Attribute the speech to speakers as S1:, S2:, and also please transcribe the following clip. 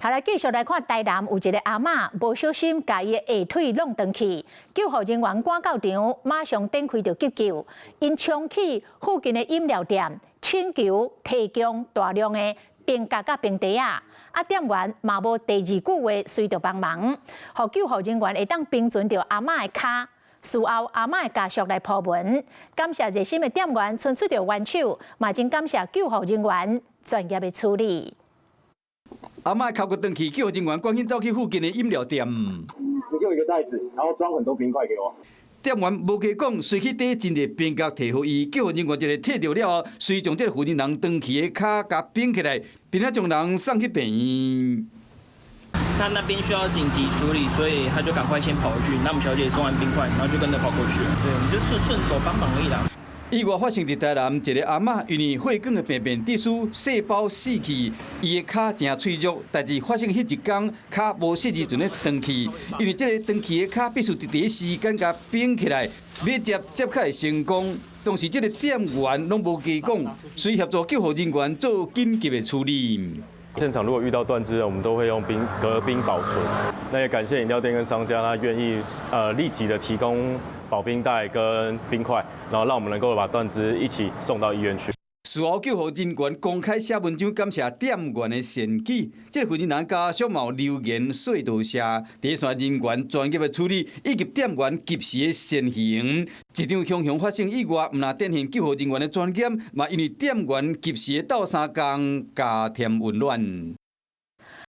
S1: 好來，繼續來看台南有一个阿嬤無小心共伊的下腿弄斷去，救護人員趕到場，馬上展開著急救，𪜶衝去附近的飲料店，請求提供大量的冰角佮冰袋仔，啊，店員嘛無第二句話，隨著幫忙，予救護人員會當冰存著阿嬤的跤。事後阿嬤的家屬來鋪文，感謝熱心的店員伸出著援手，嘛真感謝救護人員專業的處理。
S2: 阿嬤跤骨斷去，救護人員趕緊走去附近的飲料店。
S3: 你給我一個袋子，然後裝很多冰塊給我。
S2: 店員無加講，隨去底真濟冰角提予伊。救護人員一个提著了後，隨將這个婦人斷去的跤共冰起來，並且將人送去病院。
S4: 他那邊需要緊急處理，所以他就趕快先跑回去。那我們小姐裝完冰塊，然後就跟着跑過去。對，我們就順順手幫忙而已啦。
S2: 意外發生佇台南，一个阿嬤因為血管的病變致使細胞死去，伊的跤誠脆弱。代誌發生彼一工，跤無適時陣咧斷去，因為這个斷去的跤必須佇第一時間共冰起來，欲接接較會成功。當時這个店員攏無加講，隨協助救護人員做緊急的處理。
S5: 現場如果遇到斷肢，我們都會用冰隔冰保存。那也感謝飲料店跟商家，他願意立即的提供保冰袋跟冰塊，然後讓我們能夠把斷肢一起送到醫院去。
S2: 事後救護人員公開寫文章感謝店員的善舉，這个婦人家屬嘛有留言說多謝，第一線人員專業的處理以及店員及時的善行。這場雄雄發生意外，毋但展現救護人員的專業，嘛因為店員及時的鬥相共，加添溫暖。